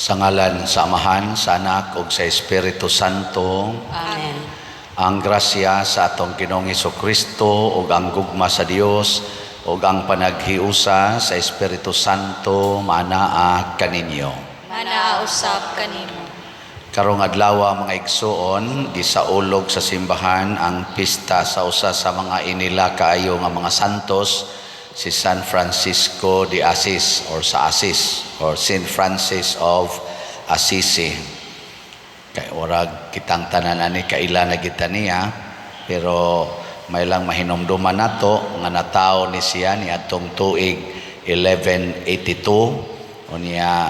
Sa ngalan sa Amahan, sa Anak ug sa Espiritu Santo. Amen. Ang grasya sa atong Ginoong Kristo ug ang gugma sa Dios ug ang panaghiusa sa Espiritu Santo maanaa kaninyo. Manaa usab kanimo. Karong adlaw, mga igsuon, gisaulog sa simbahan ang pista sa usa sa mga inila kaayo nga mga santos, si San Francisco de Asis or sa Asis or Saint Francis of Assisi. Kay orag kitang tanan ani kaila na kita niya, pero may lang mahinumduman nato nga natawo ni siya ni atong tuig 1182, unya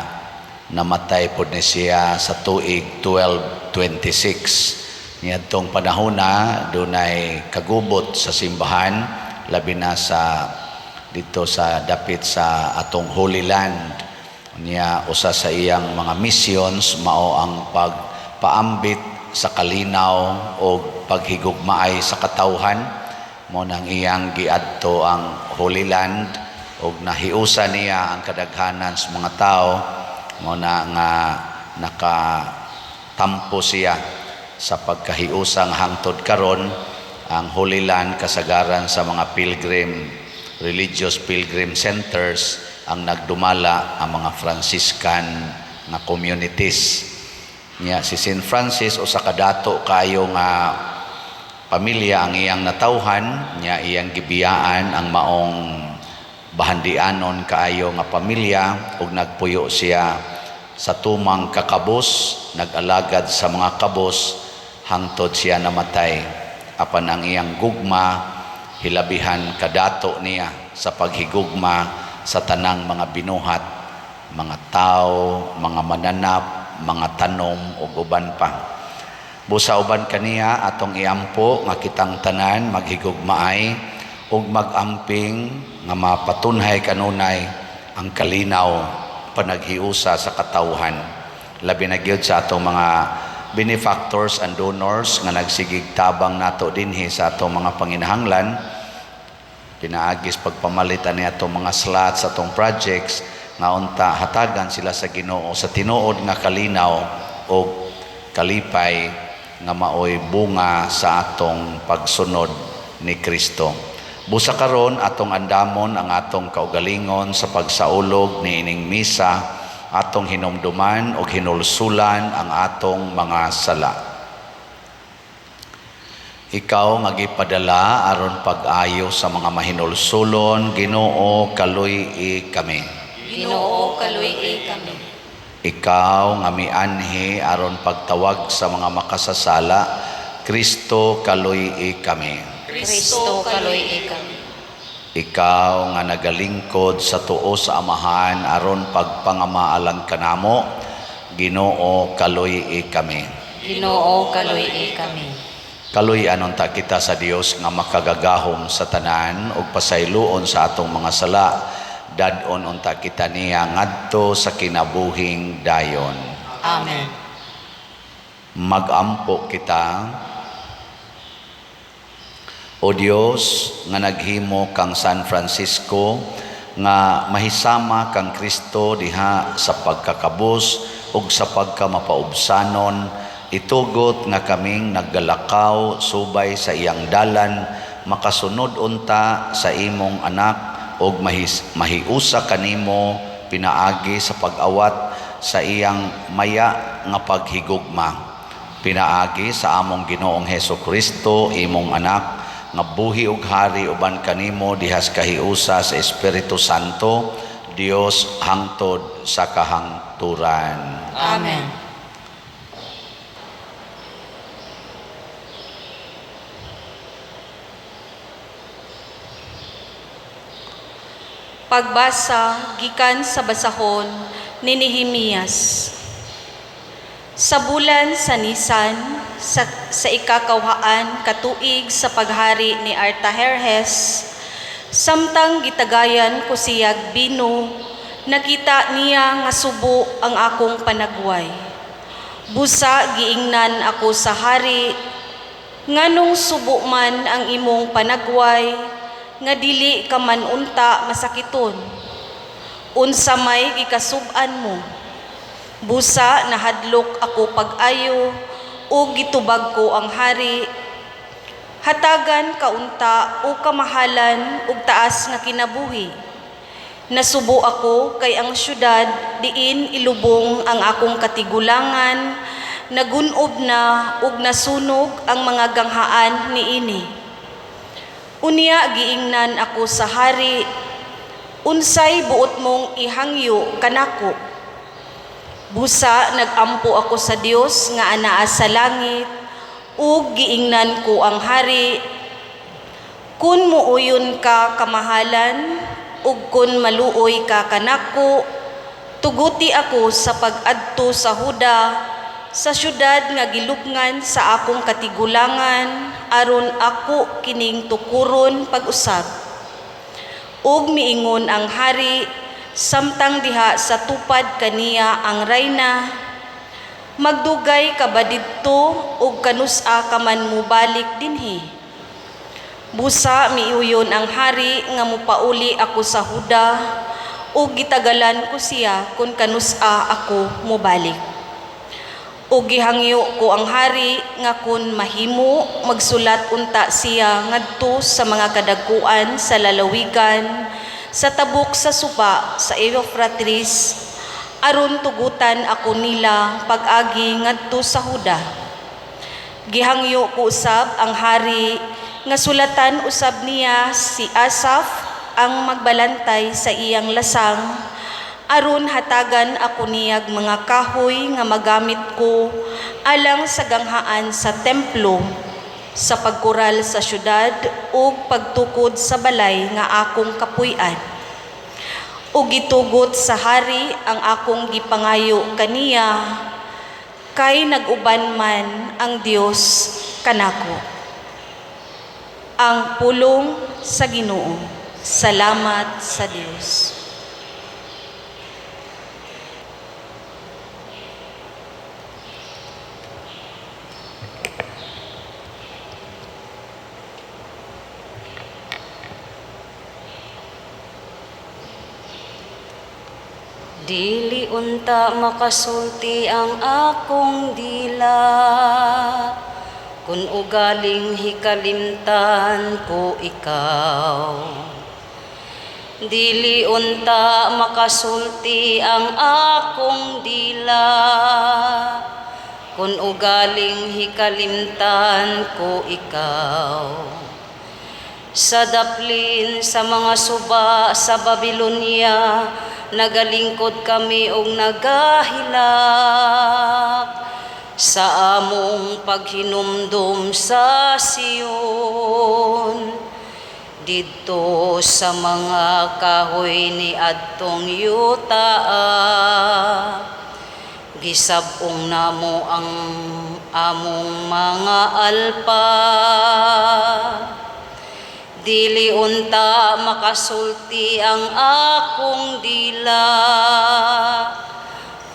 namatay pod ni siya sa tuig 1226. Niadtong panahona dunay kagubot sa simbahan, labi na sa dito sa dapit sa atong Holy Land. Unya usa sa iyang mga missions mao ang pagpaambit sa kalinaw o paghigugmaay sa katawhan. Mo nang iyang giadto ang Holy Land ug nahiusa niya ang kadaghanan sa mga tao. Mo na nga nakatampo siya sa pagkahiusa nga hangtod karon ang Holy Land kasagaran sa mga pilgrim, religious pilgrim centers, ang nagdumala ang mga Franciscan nga communities. Nya si Saint Francis, usa ka dato kaayo nga pamilya ang iyang natawhan. Nya iyang gibiyaan ang maong bahandianon kaayo nga pamilya ug nagpuyo siya sa tumang kakabos, nag-alagad sa mga kabos hangtod siya namatay. Apan ang iyang gugma hilabihan kadato niya sa paghigugma sa tanang mga binuhat, mga tao, mga mananap, mga tanom ug uban pa. Busa uban kaniya, atong iampo nga kitang tanan maghigugmaay ug magamping nga mapatunhay kanunay ang kalinaw, panaghiusa sa katawhan. Labi na gyud sa atong mga benefactors and donors nga nagsigig tabang nato dinhi sa atong mga panginahanglan pinaagis pagpamalit ani atong mga slots sa atong projects, nga unta hatagan sila sa Ginoo sa tinuod nga kalinaw o kalipay nga maoy bunga sa atong pagsunod ni Kristo. Busa karon atong andamon ang atong kaugalingon sa pagsaulog niining misa, atong hinumduman ug hinulsulan ang atong mga sala. Ikaw nga gipadala aron pag-ayo sa mga mahinulsulon, Ginoo, kaluy-i kami. Ginoo, kaluy-i kami. Ikaw nga mianhi aron pagtawag sa mga makasasala, Kristo, kaluy-i kami. Kristo, kaluy-i kami. Ikaw nga nagalingkod sa tuo sa Amahan aron pagpangamaalang kanamo, Ginoo, kaluy-i kami. Ginoo, kaluy-i kami. Kaluy-an unta kita sa Dios nga makagagahom sa tanan ug pasayloon sa atong mga sala. Dad-on unta kita niya ngadto sa kinabuhing dayon. Amen. Magampo kita. O Dios nga naghimo kang San Francisco nga mahisama kang Kristo diha sa pagkakabus ug sa pagkamapaubsanon, itugot nga kaming naggalakaw subay sa iyang dalan makasunod unta sa imong anak ug mahiusa kanimo pinaagi sa pag-awat sa iyang maya nga paghigugma, pinaagi sa among Ginoong Heso Kristo, imong anak, nga buhi ug hari uban kanimo dihas kahiusa sa Espiritu Santo, Dios, hangtod sa kahangturan. Amen. Pagbasa gikan sa basahon ni Nehemias. Sa bulan sa Nisan, sa ikakawhaan katuig sa paghari ni Artaherhes, samtang gitagayan ko siyag bino, nakita niya nga subo ang akong panagway. Busa giingnan ako sa hari, nganong subo man ang imong panagway, nga dili ka man unta masakiton? Unsa may gikasub-an mo? Busa nahadlok ako pag-ayo ug gitubag ko ang hari, hatagan kaunta o kamahalan ug taas nga kinabuhi. Nasubo ako kay ang syudad diin ilubong ang akong katigulangan, nagunob na ug nasunog ang mga ganghaan niini. Unya giingnan ako sa hari, unsay buot mong ihangyo kanako? Busa nagampo ako sa Dios nga anaa sa langit, ug giingnan ko ang hari, kun muuyon ka kamahalan, ug kun maluoy ka kanako, tuguti ako sa pag-adto sa Huda, sa syudad nga gilubngan sa akong katigulangan, aron ako kining tukuron pag-usab. Ug miingon ang hari, samtang diha sa tupad kaniya ang rayna, magdugay ka ba didto ug kanus-a ka man mobalik dinhi? Busa miuyon ang hari nga mopauli ako sa Huda, ug gitagalan ko siya kun kanus-a ako mobalik. Ug gihangyo ko ang hari nga kun mahimo magsulat unta siya ngadto sa mga kadagkuan sa lalawigan sa tabok sa suba sa Euphrates, aron tugutan ako nila pag-agi ngadto sa Huda. Gihangyo ko usab ang hari nga sulatan usab niya si Asaf ang magbalantay sa iyang lasang, aron hatagan ako niyag mga kahoy nga magamit ko alang sa ganghaan sa templo, sa pagkural sa syudad ug pagtukod sa balay nga akong kapuy-an. Ug gitugot sa hari ang akong gipangayo kaniya, kay nag-uban man ang Dios kanako. Ang pulong sa Ginoo. Salamat sa Dios. Dili unta makasulti ang akong dila, kun ugaling hikalimtan ko ikaw. Dili unta makasulti ang akong dila, kun ugaling hikalimtan ko ikaw. Sa daplin sa mga suba sa Babylonia, nagalingkod kami og nagahilak sa among paghinumdum sa Sion. Didto sa mga kahoy ni adtong yutaa, gisab-ong namo ang among mga alpa. Dili unta makasulti ang akong dila,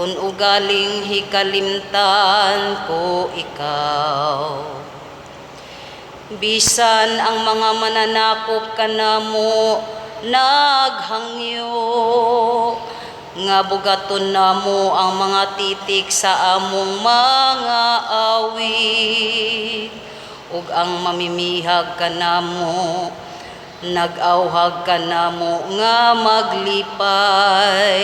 kun ugaling hikalimtan ko ikaw. Bisan ang mga mananakop kanamo naghangyo, nga bugaton namo ang mga titik sa among mga awit, ug ang mamimihag kanamo nag-awhag kanamo nga maglipay.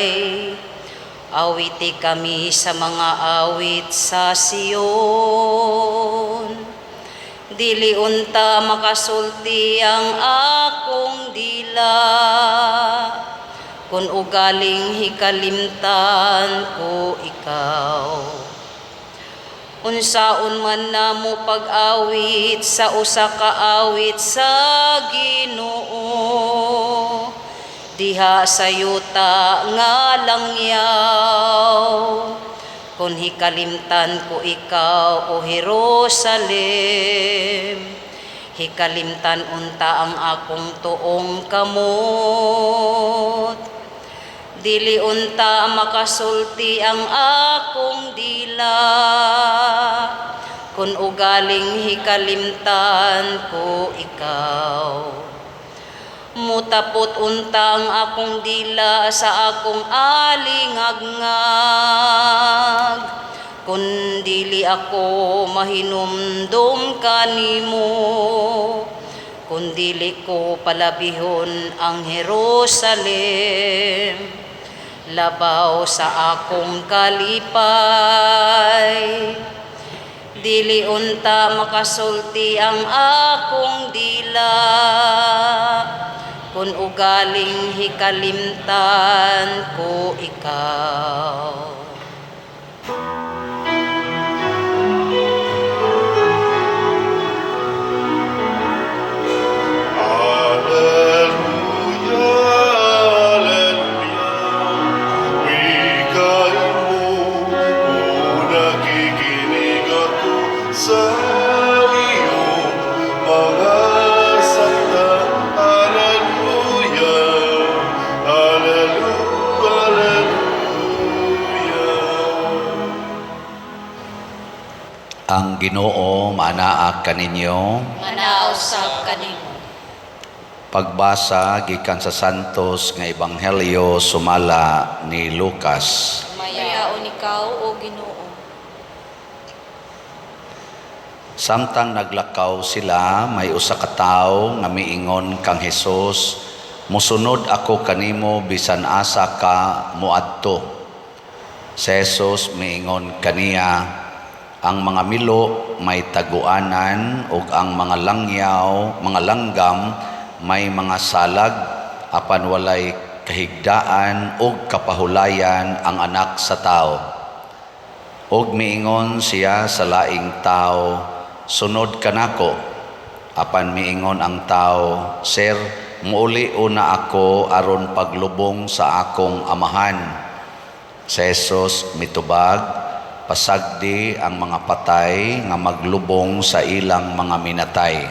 Awiti kami sa mga awit sa Sion. Dili unta makasulti ang akong dila, kun ugaling hikalimtan ko ikaw. Unsaon man namo pag-awit sa usa ka awit sa Ginoo, diha sa yuta nga langyaw. Kun hikalimtan ko ikaw, o Jerusalem, hikalimtan unta ang akong tuong kamot. Dili unta makasulti ang akong dila, kun ugaling hikalimtan ko ikaw. Mutapot unta ang akong dila sa akong alingagngag, kun dili ako mahinumdom kanimo, kun dili ko palabihon ang Jerusalem labaw sa akong kalipay. Dili unta makasulti ang akong dila kun ugaling hikalimtan ko ikaw. Alleluia, Alleluia, wikain mo, o nakikinig ako sa iyong mga salita. Alleluia, Alleluia, Alleluia. Ang Ginoo maanaa kaninyo. Manaa usab kanimo. Pagbasa gikan sa Santos nga Ebanghelyo sumala ni Lucas. Mayaon ikaw, o Ginoo. Samtang naglakaw sila, may usa ka tawo nga miingon kang Hesus, "Mosunod ako kanimo bisan asa ka moadto." Si Jesus miingon kaniya, "Ang mga milo may taguanan ug ang mga langyaw, mga langgam may mga salag, apan walay kahigdaan ug kapahulayan ang Anak sa Tawo." Ug miingon siya sa laing tawo, "Sunod kanako." Apan miingon ang tawo, "Sir, muuli una ako aron paglubong sa akong amahan." Si Jesus mitubag, "Pasagdi ang mga patay nga maglubong sa ilang mga minatay.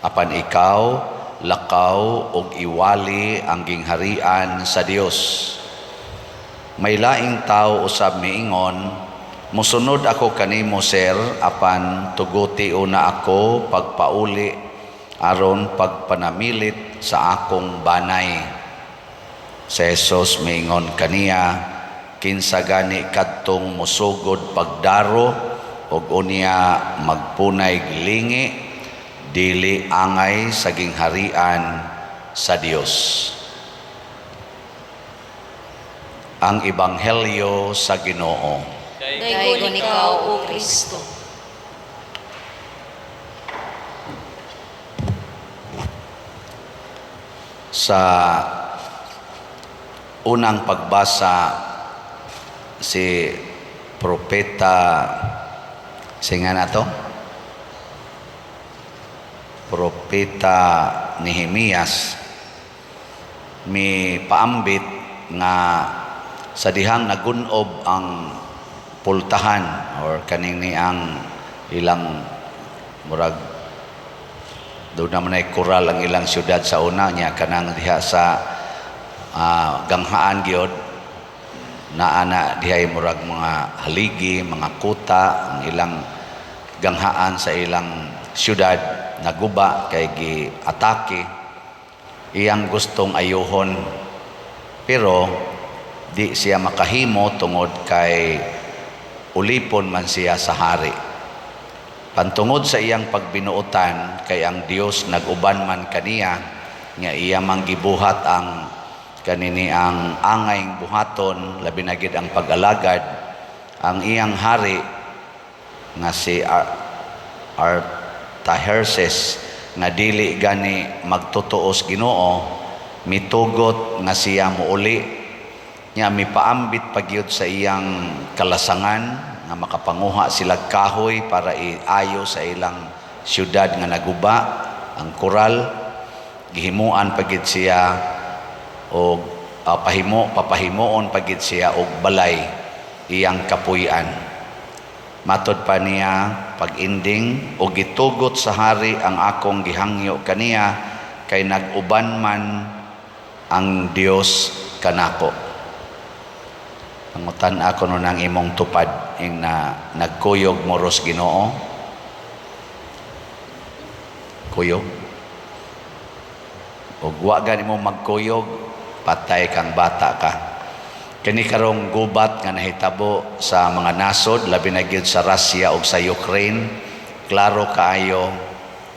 Apan ikaw, lakaw ug iwali ang gingharian sa Dios." May laing tawo usab miingon, "Musunod ako kanimo, sir, apan tuguti una ako pagpauli aron pagpanamilit sa akong banay." Si Jesus miingon kaniya, "Kinsa gani kadtong mosugod pagdaro ug unya magpunay lingi, dili angay sa gingharian sa Dios." Ang Ebanghelyo sa Ginoo. Daygon ikaw, O Kristo. Sa unang pagbasa, si Propeta, singa na to? Propeta Nehemias mi paambit nga sa dihang nagunob ang pultahan or kaning ni ang ilang murag doon naman ay koral ang ilang syudad sa una niya, kanang diha sa ganghaan gyud naa na dihay murag mga haligi, mga kuta ang ilang ganghaan sa ilang syudad, naguba kay gi-atake. Iyang gustong ayuhon, pero di siya makahimo tungod kay ulipon man siya sa hari. Pantungod sa iyang pagbinuotan kay ang Dios nag-uban man kaniya nga iya mang gibuhat ang kanini ang angay buhaton, labi na gid ang pag-alagad, ang iyang hari nga si Artaxerxes nga dili gani magtutuos Ginoo, mitugot nga siya muuli nya mipaambit pagyud sa iyang kalasangan nga makapanguha sila kahoy para iayo sa ilang syudad nga naguba ang koral. Gihimuan pagid siya og papahimuon pagid siya og balay iyang kapuy-an. Matod pa niya pag-ending, og gitugot sa hari ang akong gihangyo kaniya kay nag-uban man ang Dios kanako. Pangutan ako no nang imong tupad ing na nagkuyog mo ros Ginoo. Kuyog. Ug wa gani mo magkuyog, patay kang bata ka. Kini karong gubat nga nahitabo sa mga nasod, labi na gyud sa Russia ug sa Ukraine, klaro kaayo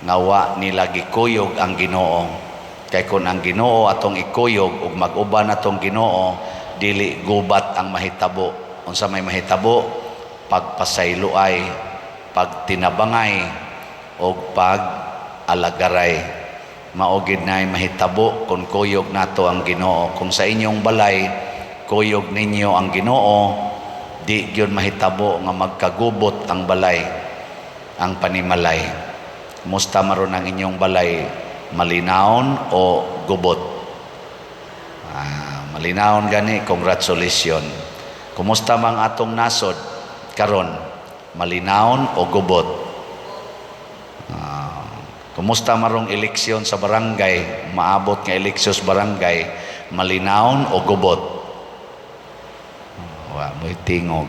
nga wa nila gikuyog ang Ginoo. Kay kun ang Ginoo atong ikuyog ug mag-uban atong Ginoo, dili gubat ang mahitabo. Unsa may mahitabo? Pagpasayloay, pagtinabangay ug pag-alagaray. Mao gid nay mahitabo kung kuyog nato ang Ginoo. Kung sa inyong balay kuyog ninyo ang Ginoo, di gyud mahitabo nga magkagubot ang balay, ang panimalay. Musta maron ang inyong balay, malinawon o gubot? Malinawon gani, congratulations. Kumusta mang atong nasod karon? Malinawon o gubot? Kumusta marong eleksyon sa barangay, maabot nga eleksyon sa barangay, malinawon o gubot? Wa mo'y tingog.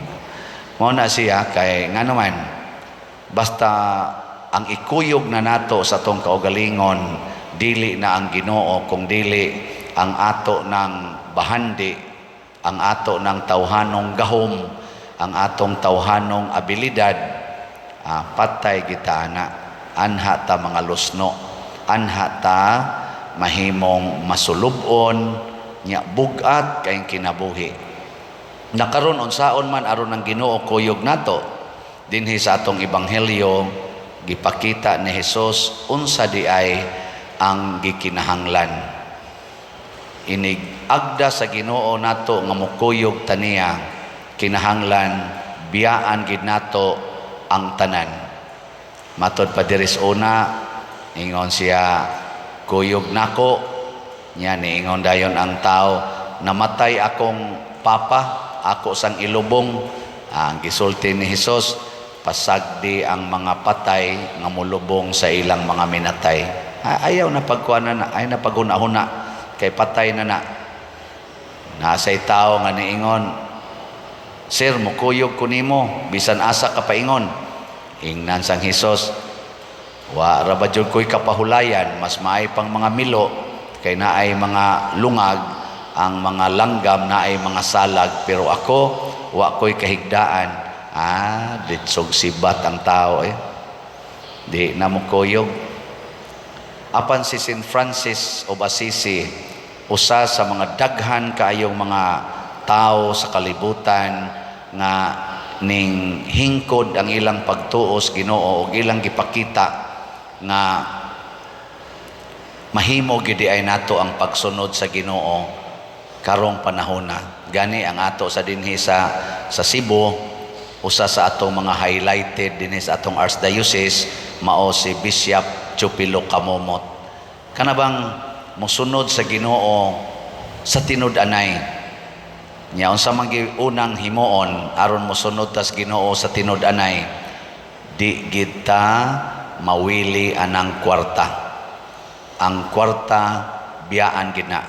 Mao na siya kay ngano man, basta ang ikuyog na nato sa atong kaugalingon, dili na ang Ginoo kung dili ang ato ng bahandi, ang ato ng tawhanong gahom, ang atong tawhanong abilidad, patay kita ana. Anha ta mga lusno, anha ta mahimong masulubon nya bugat kayong kinabuhi. Nakaron unsaon man aron ang Ginoo kuyog nato dinhi sa atong ebanghelyo, gipakita ni Hesus unsa di ay ang gikinahanglan. Inig agda sa Ginoo nato nga mokuyog taniya, kinahanglan biyaan gid nato ang tanan. Matod pa diri sa una, ingon siya, "Kuyog nako." Nya niingon dayon ang tao, "Namatay akong papa, ako sang ilubong." Ang gisulti ni Hesus, "Pasagdi ang mga patay nga mulubong sa ilang mga minatay." Ayaw na pagkuanan na, ayaw na paghuna-huna kay patay na na. Nasay tao nga niingon, "Sir, mukuyog ko nimo bisan asa ka paingon." Ingnan sang Hesus, "Wa ra ba jud ko'y kapahulayan, mas maay pang mga milo kay naay mga lungag, ang mga langgam naay mga salag, pero ako wa ko'y kahigdaan." Ditsog sibat ang tao eh. Di na mokuyog. Apan si Saint Francis of Assisi, usa sa mga daghan kaayong mga tao sa kalibutan nga ning hingkod ang ilang pagtuos Ginoo ug ilang gipakita nga mahimo gid ay nato ang pagsunod sa Ginoo karong panahona. Gani ang ato sa dinhi sa Cebu, usa sa atong mga highlighted dinhi sa atong archdiocese mao si Bishop Chupilo Camomot. Kana bang mosunod sa Ginoo sa tinud-anay. Nya unsa man unang himuon aron mosunod tas Ginoo sa tinud-anay? Di kita mawili anang kwarta. Ang kwarta biyaan gid na.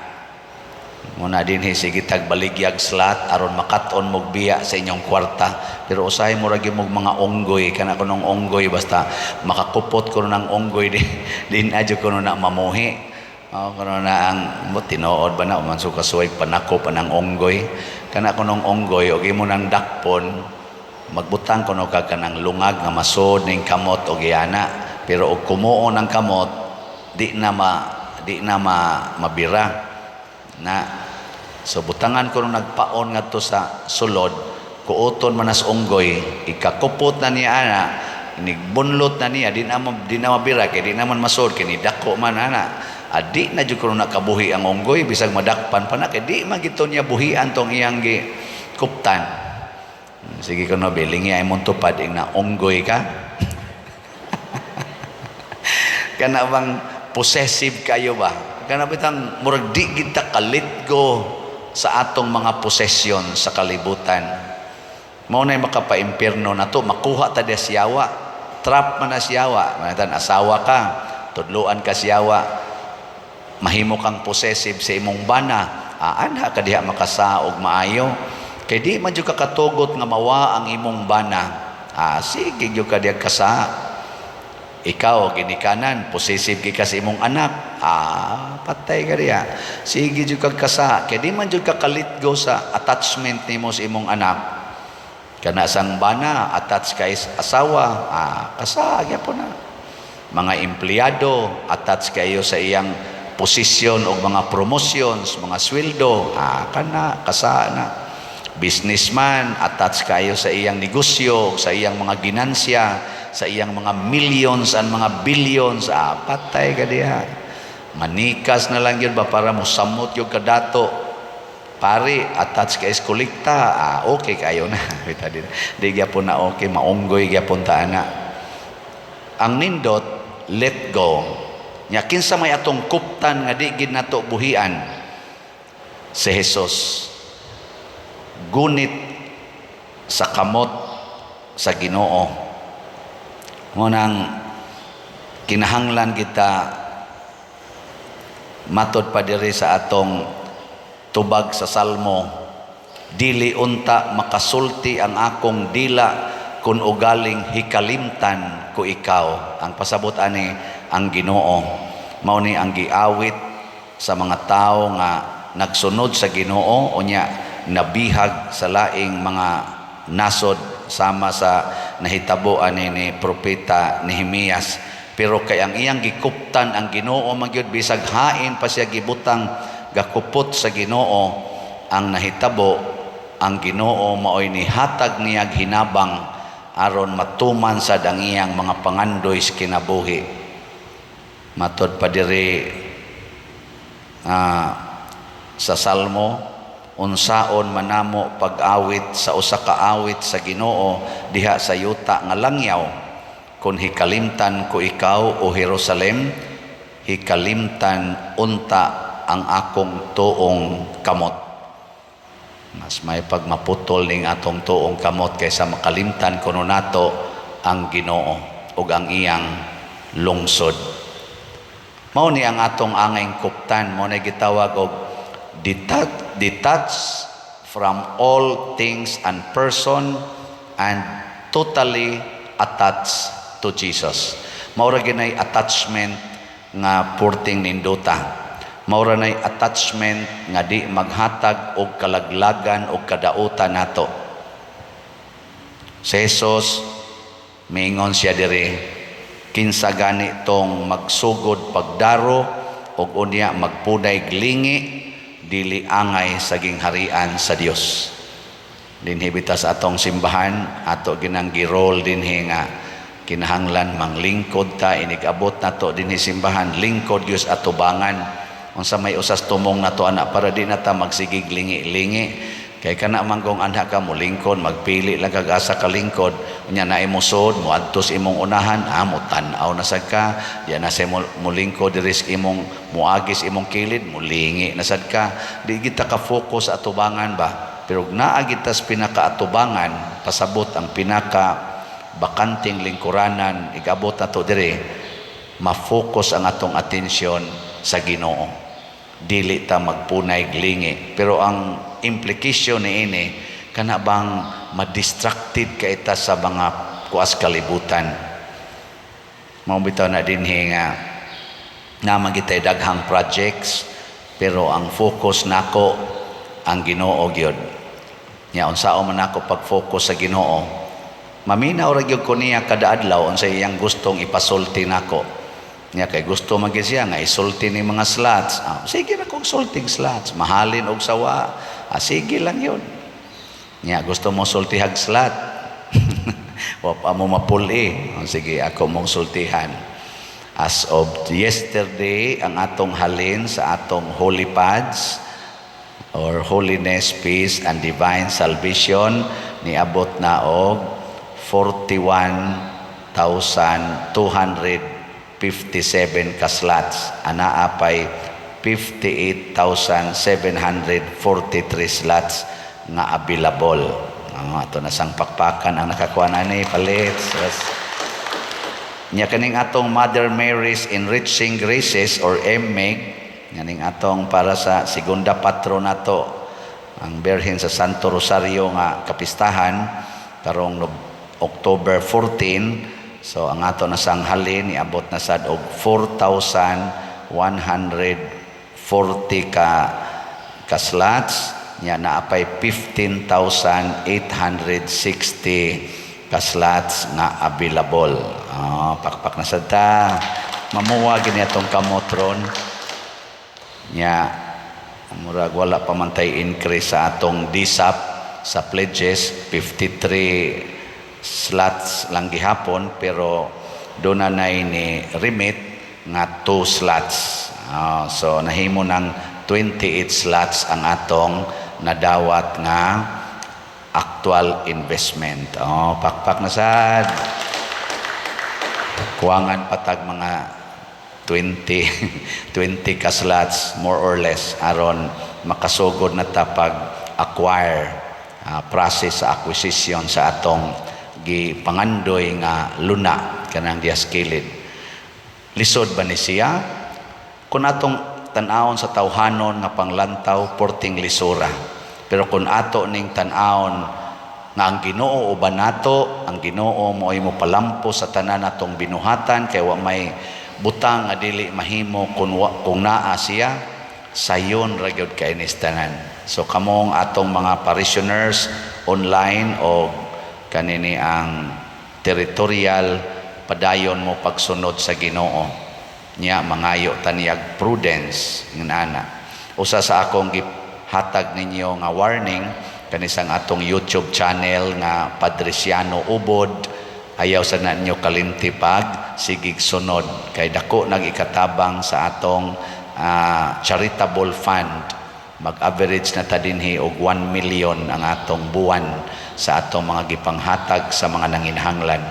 Muna dinhi sige tag baligyag slot aron makat-on mog biya sa inyong kwarta. Pero usahay mo ra gyud mog mga unggoy, kana kunong unggoy, basta makakupot kuno ng unggoy, di di na jud kuno na mamuhi. Oh, kuno na ang mo tinuod ba na man kasuway panakop anang unggoy. Kana kunong unggoy og imo nang dakpon, magbutang kuno ka kanang lungag nga masod ning kamot og iyana. Pero og kumuon ang kamot, di na mabira na. So butangan ko nung nagpaon ngadto sa sulod, kuoton man nas unggoy, ikakupot na niya ana, inigbunlot na niya, di na mabira kay di na man masod kay dako man ana. Adi na jud kuno nakabuhi ang unggoy bisag madakpan pa na kay di man gito niya buhian tong iyang gi kuptan. Sige kuno bilingi ay mong tupad ing na unggoy ka. Kana bang possessive kayo ba? Kana bitang murag di kita ka-let go sa atong mga posesyon sa kalibutan. Mao nay makapaimpierno nato, makuha ta di siyawa. Trap man na siyawa. Manatan asawa ka, tudluan ka siyawa. Mahimo kang possessive sa imong bana. Anha ka diha makasaog maayo. Kay di man jud ka katugot nga mawa ang imong bana. Sige jud ka diha kasa. Ikaw, ginikanan, possessive kay ka sa imong anak. Ah, patay ka diya. Sige jud kag kasa. Kay di man jud ka ka-let go sa attachment nimo sa imong anak. Kana sang bana, attach kay asawa, ah, kasa gyapon na. Mga empleyado, attach kayo sa iyang posisyon o mga promotions, mga sweldo, ah, kana, kasa na. Businessman, attach kayo sa iyang negosyo, sa iyang mga ginansya, sa iyang mga millions and mga billions, ah, patay ka diha. Manikas na lang yun ba para mosamot yung kadato. Pari, attach kay kolekta, ah, okay kayo na. Bita di, di gyapon na okay, maunggoy gyapon ta ana. Ang nindot, let go. Nya kinsa may atong kuptan nga di gid nato buhian? Si Jesus. Gunit sa kamot sa Ginoo. Ngunang kinahanglan kita matod pa diri sa atong tubag sa Salmo, "Dili unta makasulti ang akong dila kun ugaling hikalimtan ko ikaw." Ang pasabot ani, ang Ginoo. Mao ni ang giawit sa mga tao nga nagsunod sa Ginoo, unya nabihag sa laing mga nasod, sama sa nahitabo ani ni Propeta Nehemias. Pero kay ang iyang gikuptan ang Ginoo magyud, bisag hain pa siya gibutang gakupot sa Ginoo, ang nahitabo, ang Ginoo maoy nihatag niyag hinabang aron matuman sad ang iyang mga pangandoy sa kinabuhi. Matod pa diri sa Salmo, "Unsaon manamo pag-awit sa usa ka awit sa Ginoo diha sa yuta nga langyaw kon hikalimtan ko ikaw, o Jerusalem, hikalimtan unta ang akong tuong kamot." Mas may pagmaputol ning atong tuong kamot kaysa makalimtan kuno nato ang Ginoo ug ang iyang lungsod. Mao ni ang atong angayng kuptan, mao na gitawag og detach from all things and person and totally attached to Jesus. Mao ra ginay attachment nga purting nindota. Mao ra nay attachment nga di maghatag og kalaglagan og kadautan nato. Si Jesus, miingon siya diri, "Kinsa gani tong magsugod pagdaro og unya magpunay lingi, dili angay sa gingharian sa Dios." Dinhi bitaw sa atong simbahan, ato ginang girol dinhi nga kinahanglan manglingkod ta. Inig-abot nato dinhi simbahan, lingkod gyud atubangan. Unsa may usas tumong nato ana para di na ta magsigig lingi-lingi? Kay kana man kung anha ka mo lingkod, magpili lang kag asa ka lingkod, unya naay mosod moadto sa imong unahan, ah, mo tan-aw na sad ka, diya na sa mo lingkod diri sa imong moagi sa imong kilid, mulingi na sad ka. Di kita ka focus sa atubangan ba. Pero naa kita sa pinakaatubangan, pasabot ang pinaka bakanting lingkuranan, igabot nato diri, ma-focus ang atong atensyon sa Ginoo. Dili ta magpunay lingi. Pero ang implication ni ini, kana bang ma-distracted ka ita sa mga kuas kalibutan. Mao bitaw na dinhi nga naman kitay daghang projects, pero ang focus nako ang Ginoo gyud. Nya unsaon man ako pag-focus sa Ginoo? Maminaw ra gyud ko niya kada adlaw unsa iyang gustong ipasulti nako. Nya kay gusto man gyud siya nga isulti ni mga slots. Ah, sige na kong sulting slots, mahalin og sawa. Ah, sige lang yun. Nya gusto mo sultihag slot. Wa pa mo mapuli. Oh, sige, ako mong sultihan. As of yesterday, ang atong halin sa atong Holy Pads or Holiness, Peace, and Divine Salvation niabot na og 41,257 ka slots. Anaa pay 58,743 slots nga available. Oh, ato na sang pakpakan ang nakakuha na ni palit. Yes. Nya kaning atong Mother Mary's Enriching Graces or MMEG, nganing atong para sa segunda patro nato ang Birhen sa Santo Rosario nga kapistahan karong October 14. So ang ato na sang halin niabot na sad og 4,140 ka slots nya, naa pay 15,860 ka slots nga available. Oh, pakpak na sad ta. Mamuwa gini atong kamot ron. Nya murag wala pa man tay increase sa atong DSAP sa pledges, 53 slots lang gihapon, pero doon na ni remit nga 2 slots. Ah, so nahimo ng 28 slots ang atong nadawat nga actual investment. Oh, pakpak na sad. Kuwangan pa tag mga 20 20 ka slots more or less aron makasugod na ta pag acquire, process sa acquisition sa atong gipangandoy nga luna kanang dias kilid. Lisod ba ni siya? Kung atong tan-awon sa tawhanon nga panglantaw, porting lisura. Pero kung ato ning tan-awon nga ang Ginoo uban nato, ang Ginoo mo'y mo palampo sa tanan natong binuhatan, kay wa may butang nga dili mahimo kung naa siya, sayon ra gyud kay nis tanan. So kamong atong mga parishioners online o kanini ang territorial, padayon mo pagsunod sa Ginoo. Nya mangayo ta niyag prudence nganana. Usa sa akong gihatag ninyo nga warning kanisang atong YouTube channel nga Padriciano Ubod, ayaw sa na ninyo kalimti pag sigig sunod kay dako nag ikatabang sa atong charitable fund. Mag-average na ta dinhi og 1 million ang atong buwan sa atong mga gipanghatag sa mga nanginahanglan.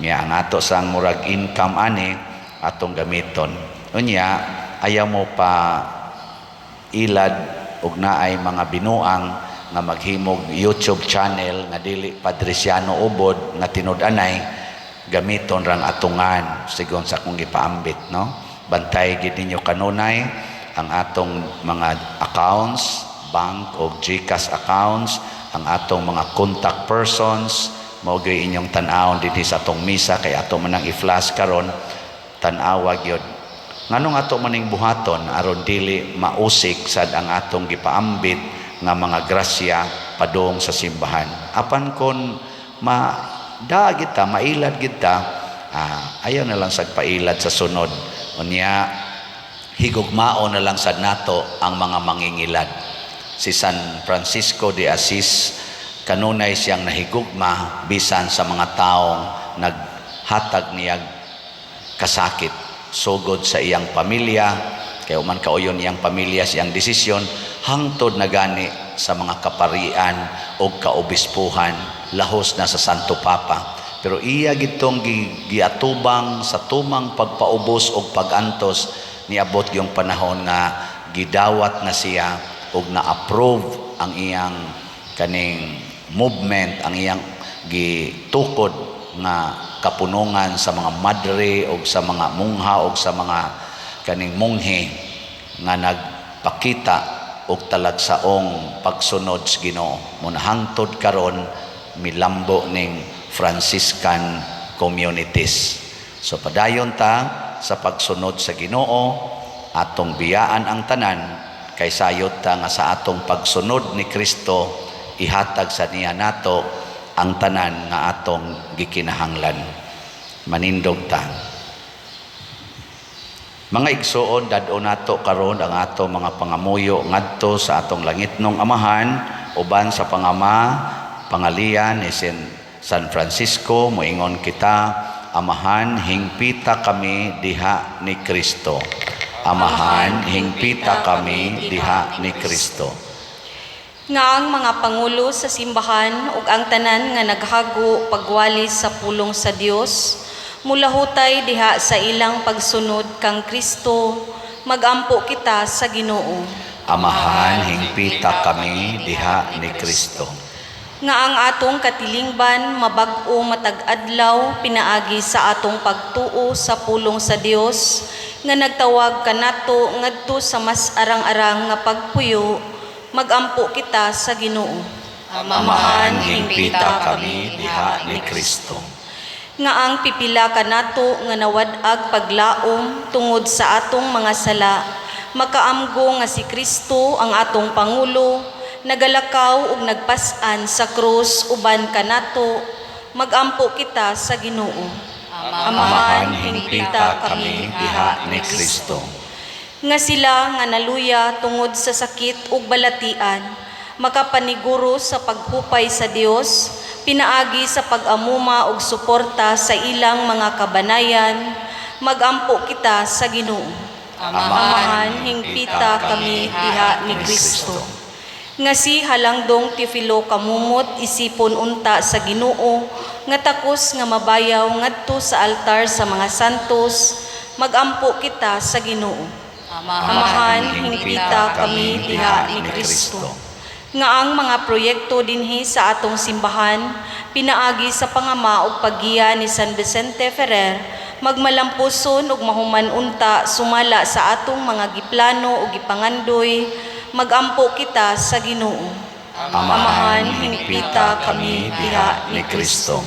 Nya ang ato sang murag income ani atong gamiton. Unya ayaw mo pa ilad og naay mga binuang nga maghimog YouTube channel nga dili Padriciano Ubod nga tinud-anay, gamiton rang atungan sigon sa akong gipaambit, no? Bantay gid ninyo kanunay ang atong mga accounts, bank o GCash accounts, ang atong mga contact persons. Mao gyud inyong tan-awon dinhi sa atong misa kay ato man ang i-flash karon. Tan-awa gyud nganong ato maning buhaton aron dili mausik sad ang atong gipaambit nga mga grasya padung sa simbahan. Apan kon ma da kita mailad kita, ayaw na lang sad pailad sa sunod. Unya higugmao na lang sad nato ang mga mangingilad. Si San Francisco de Asis, kanunay siyang nahigugma bisan sa mga taong naghatag niyag kasakit, sugod sa iyang pamilya, kay man kauyon iyang pamilya siyang desisyon, hangtod na gani sa mga kaparian o kaobispuhan, lahos na sa Santo Papa. Pero iya gitong giatubang sa tumang pagpaubos og pagantos. Niabot yung panahon nga gidawat na siya og na-approve ang iyang kaning movement, ang iyang gitukod nga kapunungan sa mga madre o sa mga mungha o sa mga kaning munghe nga nagpakita og talagsaong pagsunod sa Ginoo. Muna hangtod karon milambo ning Franciscan communities. So padayon ta sa pagsunod sa Ginoo, atong biyaan ang tanan kay sayod ta nga sa atong pagsunod ni Kristo, ihatag sa niya nato ang tanan nga atong gikinahanglan. Manindog ta. Mga igsuon, dad-on nato karon ang ato mga pangamuyo ngadto sa atong langitnong Amahan uban sa pangama pangalian ni San Francisco. Moingon kita: Amahan, hingpita kami diha ni Kristo. Amahan, hingpita kami diha ni Kristo. Nga ang mga pangulo sa simbahan ug ang tanan nga naghago pagwali sa pulong sa Dios mulahutay diha sa ilang pagsunod kang Kristo, magampo kita sa Ginoo. Amahan, hingpita kami diha ni Kristo. Nga ang atong katilingban mabag-o matag adlaw pinaagi sa atong pagtuo sa pulong sa Dios nga nagtawag kanato ngadto sa mas arang-arang nga pagpuyo, magampo kita sa Ginoo. Amahan, hingpita kami diha ni Kristo. Nga ang pipila kanato nga nawad-ag paglaom tungod sa atong mga sala, makaamgo nga si Kristo ang atong Pangulo, nagalakaw ug nagpas-an sa krus uban kanato, magampo kita sa Ginoo. Amahan, hingpita kami diha ni Kristo. Nga sila nga naluya tungod sa sakit ug balatian, makapaniguro sa paghupay sa Dios, pinaagi sa pag-amuma ug suporta sa ilang mga kabanayan, magampo kita sa Ginoo. Amahan, hingpita kami diha ni Kristo. Nga si Halangdong Teofilo Kamumot isipon unta sa Ginoo, nga takos nga mabayaw ngadto sa altar sa mga santos, magampo kita sa Ginoo. Amahan, hingpita kami diha ni Kristo. Nga ang mga proyekto dinhi sa atong simbahan, pinaagi sa pangama ug paggiya ni San Vicente Ferrer, magmalampuson ug mahuman unta sumala sa atong mga giplano ug gipangandoy, magampo kita sa Ginoo. Amahan, hingpita kami diha ni Kristo.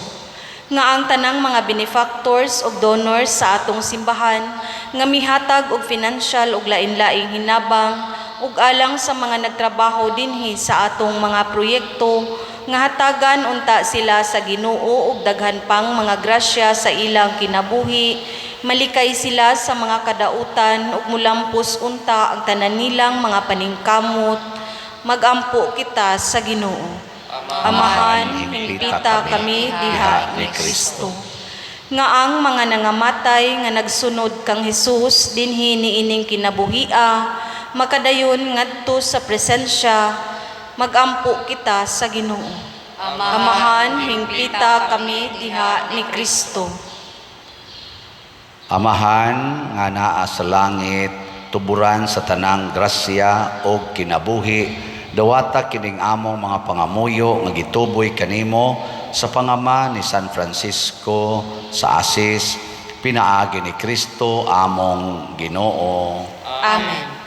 Nga ang tanang mga benefactors ug donors sa atong simbahan nga mihatag og financial ug lain-laing hinabang ug alang sa mga nagtrabaho dinhi sa atong mga proyekto, nga hatagan unta sila sa Ginoo ug daghan pang mga grasya sa ilang kinabuhi, malikay sila sa mga kadautan ug mulampos unta ang tanan nilang mga paningkamot, magampo kita sa Ginoo. Amahan, hingpita kami diha ni Kristo. Nga ang mga nangamatay nga nagsunod kang Hesus dinhi niining kinabuhia, makadayon ngadto sa presensya, magampo kita sa Ginoo. Amahan, hingpita kami diha ni Kristo. Amahan nga naa sa langit, tuburan sa tanang grasya og kinabuhi, dawata kining among mga pangamuyo nga gituboy kanimo sa pangama ni San Francisco sa Asis, pinaagi ni Kristo among Ginoo. Amen.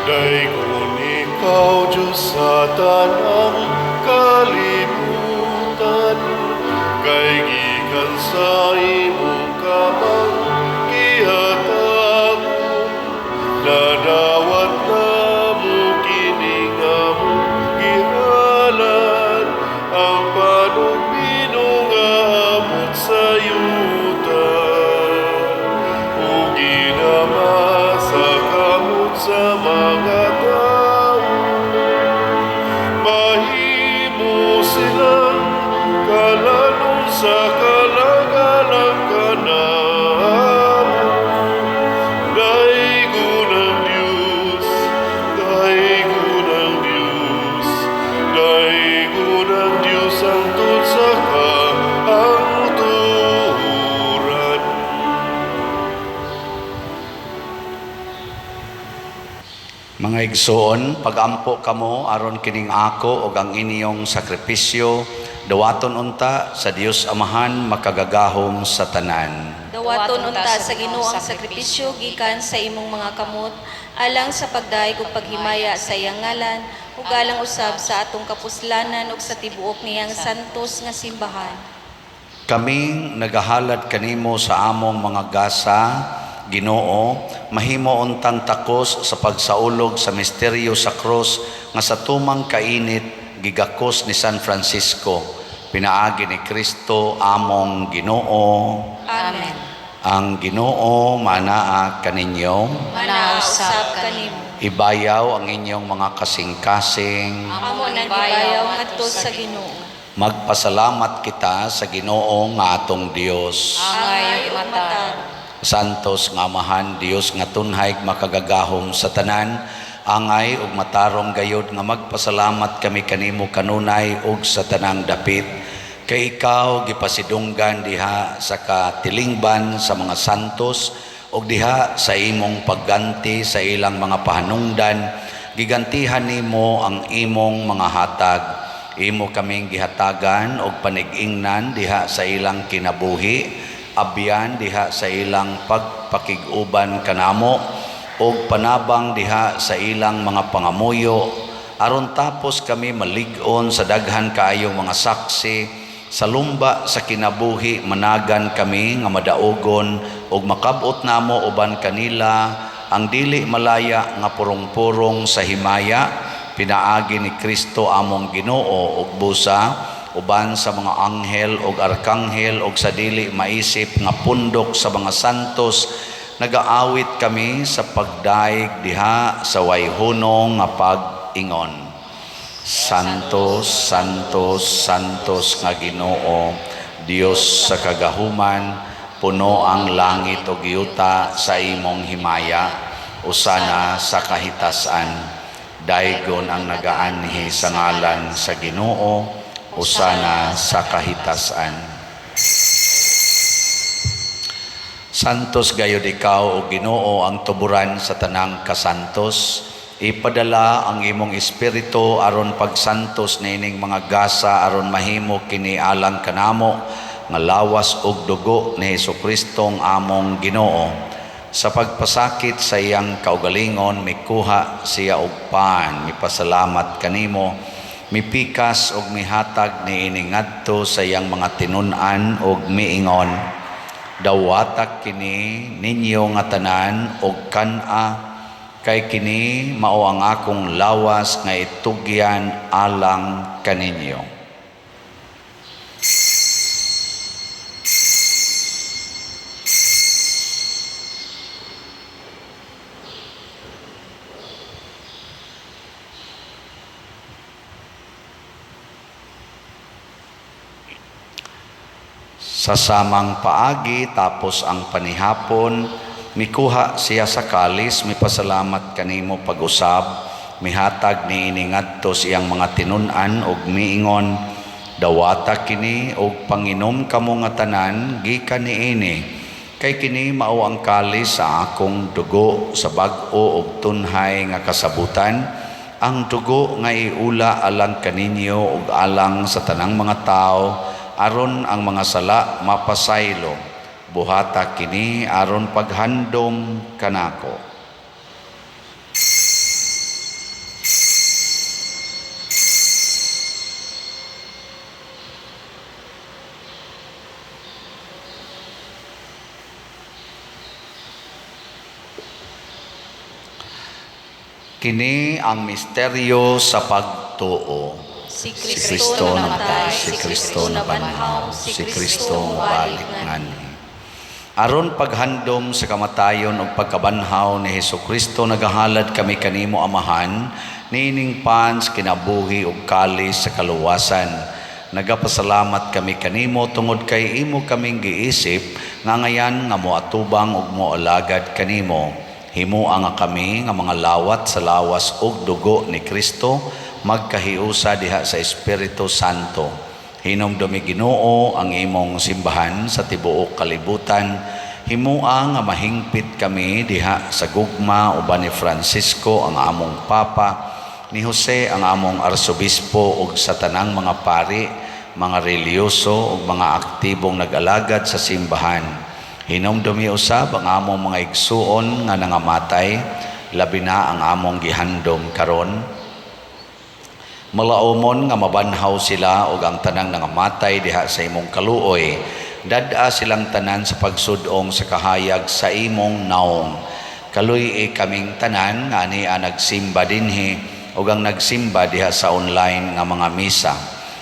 Daygon ikaw, Diyos, sa tanang kalibutan, kay gikan sa imong kamang gihatagon, nadawat namo kining among gihalad, ang panugbinog nga amot sa yuta, ug ginama sa kamot sa mga tao. Mahimo silang kalanon sa kalagalang kanamo. Daygon ang Diyos, daygon ang Diyos, daygon ang Diyos hangtod sa kahangturan. Mga igsoon, pagampo kamo aron kining ako ug ang inyong sakripisyo dawaton unta sa Dios Amahan makagagahom sa tanan. Dawaton unta sa Ginoo ang sakripisyo gikan sa imong mga kamot, alang sa pagdayeg ug paghimaya sa iyang ngalan, ug alang usab sa atong kapuslanan ug sa tibuok niyang santos nga simbahan. Kaming nagahalad kanimo sa among mga gasa, Ginoo, mahimo untang takos sa pagsaulog sa misteryo sa krus nga sa tumang kainit gigakos ni San Francisco, pinaagi ni Kristo among Ginoo. Amen. Ang Ginoo manaa kaninyo. Manaa usab kanimo. Ibayaw ang inyong mga kasing-kasing. Amo nang gibayaw ngadto sa Ginoo. Magpasalamat kita sa Ginoo nga atong Dios. Angay ug matarong. Santos nga Amahan, Dios nga tunhay makagagahom sa tanan, angay ug matarong gayod nga magpasalamat kami kanimo kanunay ug sa tanang dapit. Kay ikaw gipasidunggan diha sa katilingban sa mga santos ug diha sa imong pagganti sa ilang mga pahanungdan, gigantihan nimo ang imong mga hatag. Imo kaming gihatagan og panig-ingnan diha sa ilang kinabuhi, abyan diha sa ilang pagpakig-uban kanamo, og panabang diha sa ilang mga pangamuyo. Aron tapos kami malig-on sa daghan kaayong mga saksi sa lumba sa kinabuhi, managan kami nga madaugon ug makab-ot namo uban kanila ang dili malaya nga purong-purong sa himaya, pinaagi ni Kristo among Ginoo. Ug busa uban sa mga anghel ug arkanghel ug sa dili maisip nga pundok sa mga santos, nagaawit kami sa pagdaig diha sa way hunong nga pag-ingon. Santos, Santos, Santos nga Ginoo, Dios sa kagahuman, puno ang langit ug yuta sa imong himaya. Usana sa kahitasan. Daygon ang nagaanhi sa ngalan sa Ginoo, usana sa kahitasan. Santos gayud ikaw, o Ginoo, ang tuburan sa tanang kasantos. Ipadala ang imong espiritu aron pagsantos niining mga gasa, aron mahimo kini alang kanamo nga lawas ug dugo ni Hesukristo among Ginoo. Sa pagpasakit sa iyang kaugalingon, mikuha siya og pan, mipasalamat kanimo, mipikas og mihatag niini ngadto sa iyang mga tinun-an ug miingon: "Dawata kini ninyo nga tanan og kan-a, kay kini mao ang akong lawas nga itugyan alang kaninyo." Sa samang paagi, tapos ang panihapon, mikuha siya sa kalis, mipasalamat kanimo pag-usab, mihatag niini ngadto sa iyang mga tinun-an ug miingon: "Dawata kini ug panginom kamo nga tanan gikan niini, kay kini mao ang kalis sa akong dugo sa bag-o ug tunhay nga kasabutan, ang dugo nga iula alang kaninyo ug alang sa tanang mga tawo aron ang mga sala mapasaylo. Buhata kini aron paghandom kanako." Kini ang misteryo sa pagtuo. Si Si Kristo namatay, si Kristo nabanhaw, si Kristo mobalik nganhi. Aron paghandom sa kamatayon ug pagkabanhaw ni Hesus Kristo, nagahalad kami kanimo, Amahan, niining pan sa kinabuhi ug kalis sa kaluwasan. Nagapasalamat kami kanimo tungod kay imo kaming giisip nga ngayan nga moatubang ug moalagad kanimo. Himoa nga kami nga mga lawat sa lawas ug dugo ni Kristo magkahiusa diha sa Espiritu Santo. Hinumdumi, Ginoo, ang imong simbahan sa tibuok kalibutan. Himoa nga mahingpit kami diha sa gugma uban ni Francisco ang among Papa, ni Jose ang among Arsobispo ug sa tanang mga pari, mga relihiyoso ug mga aktibong nag-alagad sa simbahan. Hinumdumi usab ang among mga igsuon nga nangamatay, labi na ang among gihandom karon. Malaumon nga mabanhaw sila ug ang tanang nangamatay diha sa imong kaluoy. Dad-a silang tanan sa pagsudong sa kahayag sa imong naong. Kaluy-i kaming tanan nga ania nagsimba dinhi ug ang nagsimba diha sa online nga mga misa.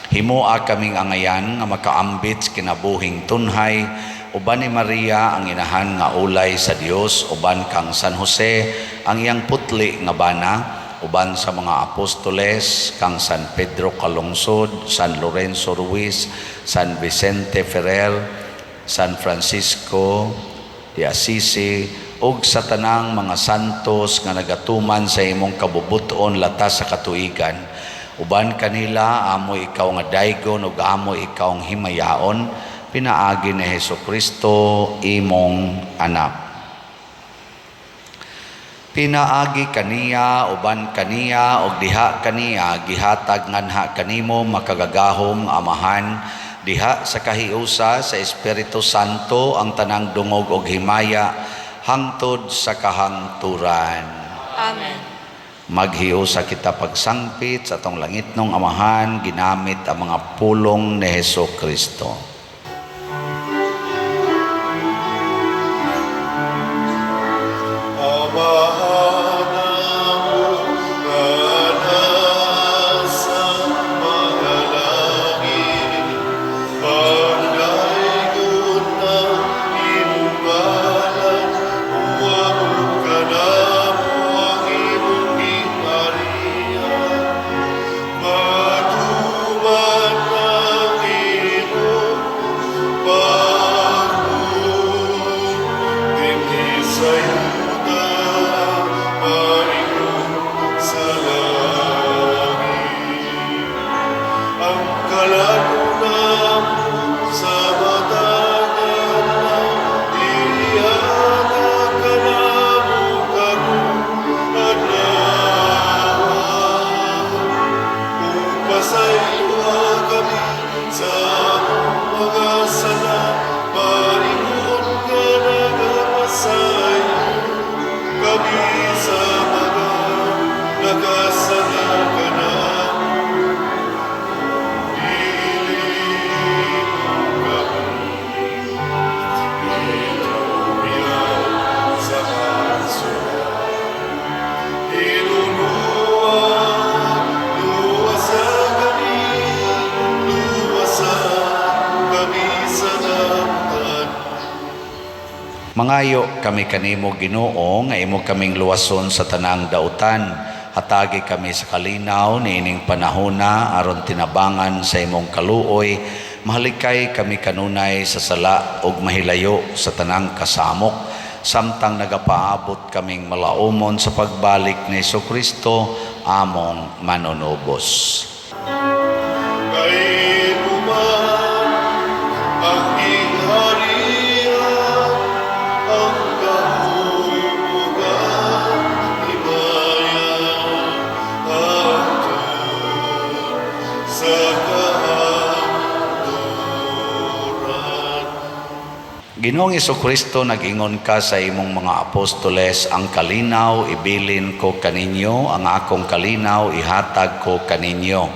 Himoa kaming angayan nga makaambit sa kinabuhing tunhay uban ni Maria ang inahan nga ulay sa Dios, uban kang San Jose ang iyang putli nga bana, uban sa mga apostoles kang San Pedro Calungsod, San Lorenzo Ruiz, San Vicente Ferrer, San Francisco de Assisi ug sa tanang mga santos nga nagatuman sa imong kabubuton latas sa katuigan. Uban kanila amo ikaw nga daygon ug amo ikaw ang himayaon, pinaagi ni Hesus Kristo imong anak. Pinaagi kaniya, uban kaniya ug diha kaniya, gihatag nganha kanimo, makagagahom Amahan, diha sa kahiusa sa Espiritu Santo, ang tanang dungog ug himaya hangtod sa kahangturan. Amen. Maghiusa kita pagsangpit sa atong langitnong Amahan ginamit ang mga pulong ni Hesus Kristo. Amahan namo nga nasa mga langit, pagdaygon ang imong ngalan, moabot kanamo ang imong gingharian. Matuman ang imong pagbuot dinhi sa yuta, paingon sa langit. Ang kalanon namo sa matag adlaw, ihatag kanamo karong adlaw. Ug pasayloa kami sa among mga sala, paingon nga nagapasaylo kami sa mga nakasala kanamo. Dili mo kami itugyan sa pagsulay. Hinunua, luwasa kami, luwasa kami sa damutan. Mangayo kami kanimo, Ginoo, nga imo kaming luwason sa tanang dautan. Hatagi kami sa kalinaw niining panahona aron tinabangan sa imong kaluoy, mahalikay kami kanunay sa sala ug mahilayo sa tanang kasamok samtang nagapaabot kaming malaumon sa pagbalik ni Kristo among manunubos. Kay imo man ang gingharian, ang gahom ug ang himaya, hangtod sa kahangturan. Ginoong Kristo, nag-ingon ka sa imong mga apostoles, "Ang kalinaw ibilin ko kaninyo, ang akong kalinaw ihatag ko kaninyo."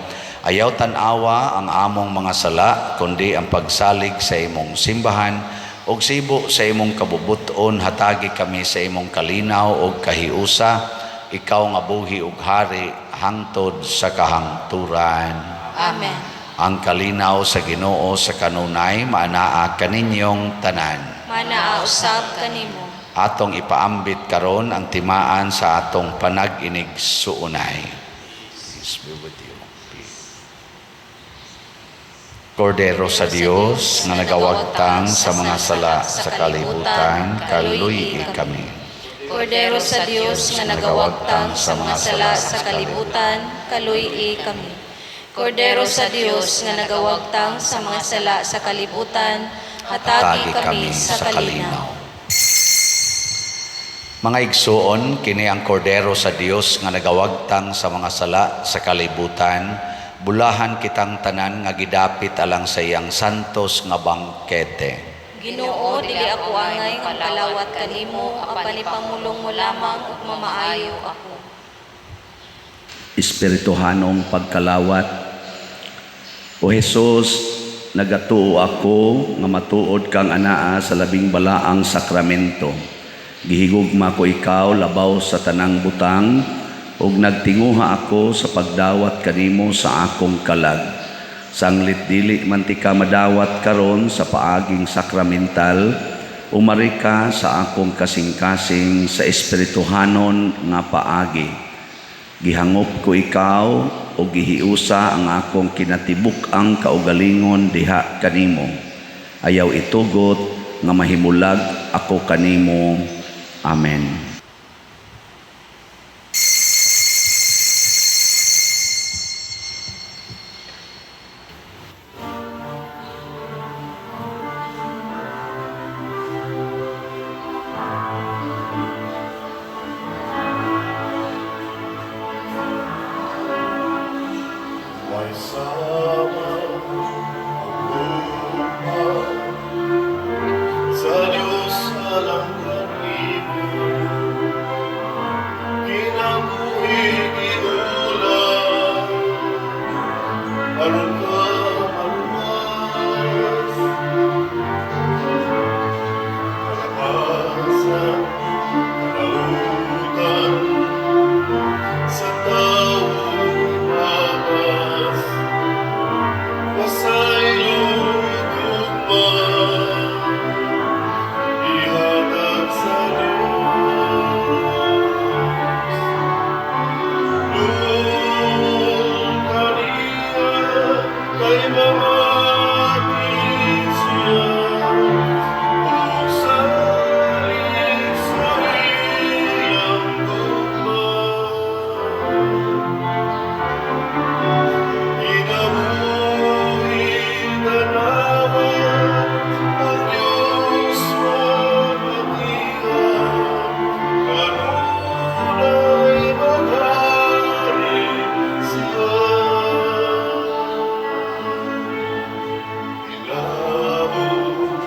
Ayaw tan-awa ang among mga sala, kundi ang pagsalig sa imong simbahan, ug sibo sa imong kabubuton hatagi kami sa imong kalinaw ug kahiusa, ikaw nga buhi ug hari hangtod sa kahangturan. Amen. Ang kalinaw sa Ginoo sa kanunay maanaa kaninyong tanan. Manaa usab kanimo. Atong ipaambit karon ang timaan sa atong panag-inig-suunay. Peace be with you. Peace. Kordero sa Dios nga nagawagtang sa mga sala sa kalibutan, kaluy kami. Kordero sa Dios nga nagawagtang sa mga sala sa kalibutan, kaluy kami. Kordero sa Dios nga nagawagtang sa mga sala sa kalibutan, hatagi kami sa kalinaw. Mga igsuon, kini ang kordero sa Dios nga nagawagtang sa mga sala sa kalibutan. Bulahan kitang tanan nga gidapit alang sa iyang santos nga bangkete. Ginoo, dili ako angay nga kalawat kanimo, apan ipamulong mo lamang ug mamaayo ako. Espirituhanong pagkalawat. O Jesus, nagatuo ako nga matuod kang anaa sa labing balaang sakramento. Gihigugma ko ikaw labaw sa tanang butang ug nagtinguha ako sa pagdawat kanimo sa akong kalag. Sanglit dili man tika madawat karon sa paaging sakramental, umari ka sa akong kasing-kasing sa espirituhanon nga paagi. Gihangop ko ikaw o gihiusa ang akong kinatibuk-ang kaugalingon diha kanimo. Ayaw itugot nga mahimulag ako kanimo. Amen. May sama ang gugma sa Diyos alang kanimo, kinabuhi. Pagkamaluwas. Kalapasan, kalautan, sa taong papas, pasaylo gugma, ihatag sa Diyos. Duol kaniya kay mamati siya, ug salig sa iyang gugma. Kinabuhi tanawa ang Diyos mabatian, kanunay maghari siya. Hilabot,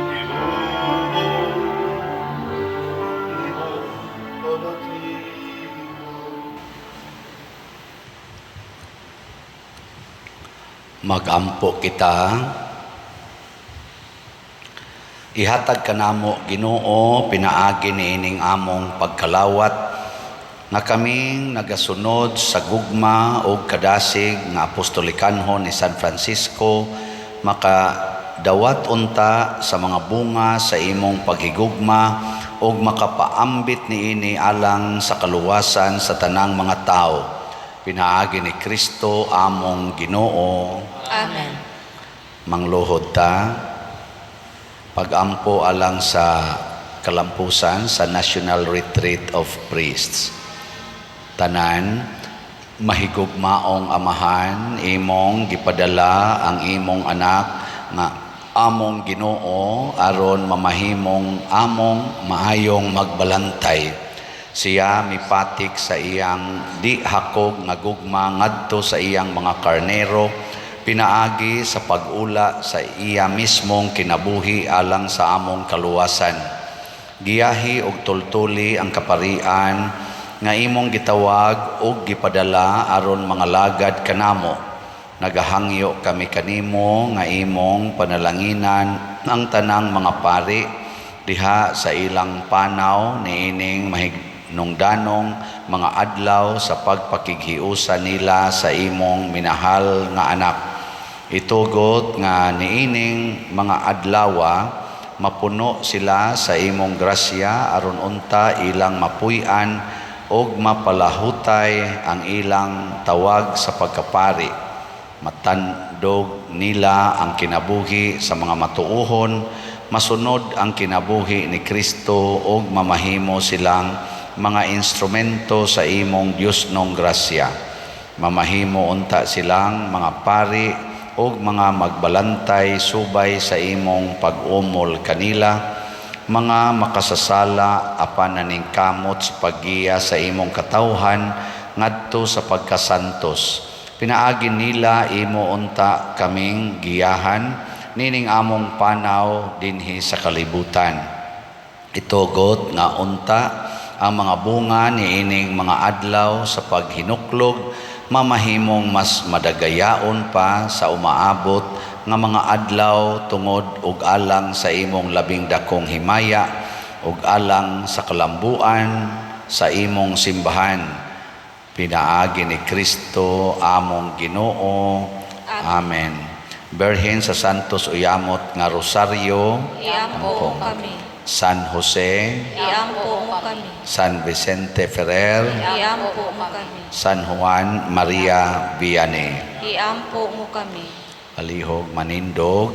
Ginoo, imong pamatigon. Magampo kita. Ihatag kanamo, Ginoo, pinaagi niining among pagkalawat nga kaming nagasunod sa gugma ug kadasig nga apostolikanhon ni San Francisco makadawat unta sa mga bunga sa imong paghigugma ug makapaambit niini alang sa kaluwasan sa tanang mga tawo, pinaagi ni Kristo among Ginoo. Amen. Mangluhod ta. Pagampo alang sa kalampusan sa National Retreat of Priests. Tanan, mahigugmaong Amahan, imong gipadala ang imong anak nga among Ginoo aron mamahimong among maayong magbalantay. Siya mipatik sa iyang di hakog nga gugma ngadto sa iyang mga karnero pinaagi sa pag-ula sa iya mismong kinabuhi alang sa among kaluwasan. Giyahi og tultuli ang kaparian nga imong gitawag og gipadala aron mangalagad kanamo. Nagahangyo kami kanimo nga imong panalanginan ang tanang mga pari diha sa ilang panaw niining mahinungdanong mga adlaw sa pagpakighiusa nila sa imong minahal nga anak. Itugot nga niining mga adlawa mapuno sila sa imong grasya aron unta ilang mapuy-an ug mapalahutay ang ilang tawag sa pagkapari. Matandog nila ang kinabuhi sa mga matuohon, masunod ang kinabuhi ni Kristo ug mamahimo silang mga instrumento sa imong Diyosnong grasya. Mamahimo unta silang mga pari ug mga magbalantay subay sa imong pag-umol kanila, mga makasasala apan naningkamot sa paggiya sa imong katawhan ngadto sa pagkasantos. Pinaagi nila imo unta kaming giyahan nining among panaw dinhi sa kalibutan. Itugot nga unta ang mga bunga niining mga adlaw sa paghinuklog mamahimong mas madagayaon pa sa umaabot nga mga adlaw tungod ug alang sa imong labing dakong himaya ug alang sa kalambuan sa imong simbahan. Pinaagi ni Kristo among Ginoo. Amen. Berhen sa Santos Uyamot nga Rosario, Iampo mo kami. San Jose, Iampo mo kami. San Vicente Ferrer, Iampo mo kami. San Juan Maria Vianney. Iampo mo kami. Palihog manindog.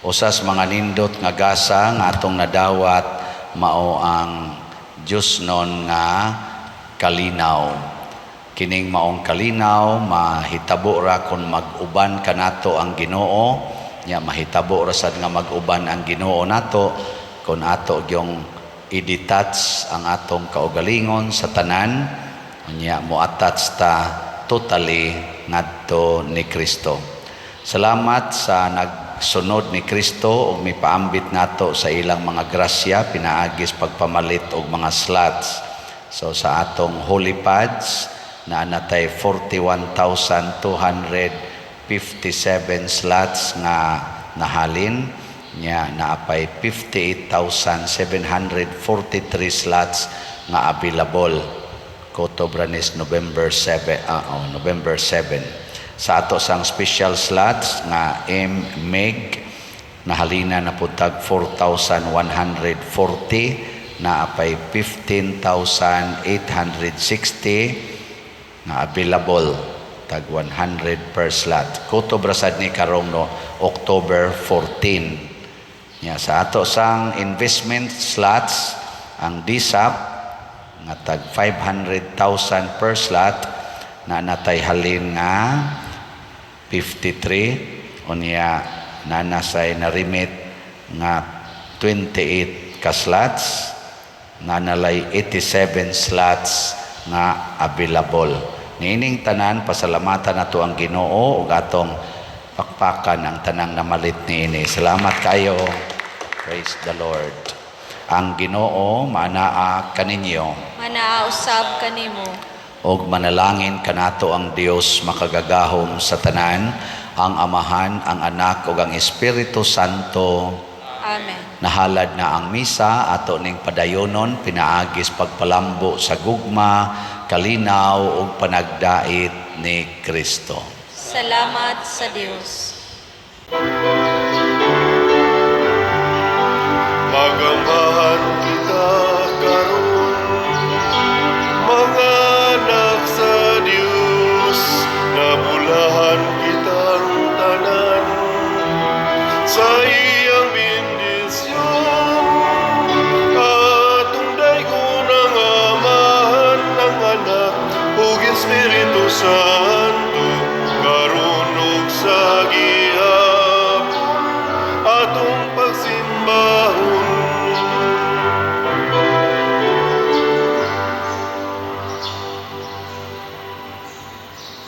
Usas mga nindot nga gasa nga atong nadawat mao ang Diyosnon nga kalinaw. Kining maong kalinaw mahitabo ra kon mag-uban kanato ang Ginoo. Nya mahitabo ra sad nga mag-uban ang Ginoo nato kon ato gyong i-detach ang atong kaugalingon sa tanan. Nya mo-attach ta totally ngadto ni Kristo. Salamat sa nagsunod ni Kristo ug mipaambit nato sa ilang mga grasya pinaagis pagpamalit og mga slots. So sa atong holy pads naa natay 41,200 57 slots nga nahalin nya naapay 58,743 slots nga available. Kutob ra nis November 7, oh, November 7. Sa ato sang special slots nga MMEG, nahalina na pud tag 4,140, naapay 15,860 nga available, tag 100 per slot. Kutob ra sad ni karong no October 14. Nya sa ato sang investment slots, ang DSAP nga tag 500,000 per slot na natay halin nga 53, unya nanasay na-remit nga 28 ka slots, nanalay 87 slots nga available. Niining tanan, pasalamatan nato ang Ginoo ug atong pakpakan ang tanang namalit niini. Salamat kayo. Praise the Lord. Ang Ginoo manaa kaninyo. Manaa usab kanimo. Og manalangin kanato ang Dios makagagahom sa tanan, ang Amahan, ang Anak ug ang Espiritu Santo. Amen. Nahalad na ang misa, ato ning padayonon pinaagis pagpalambo sa gugma, kalinaw ug panagdait ni Kristo. Salamat sa Dios. Amen.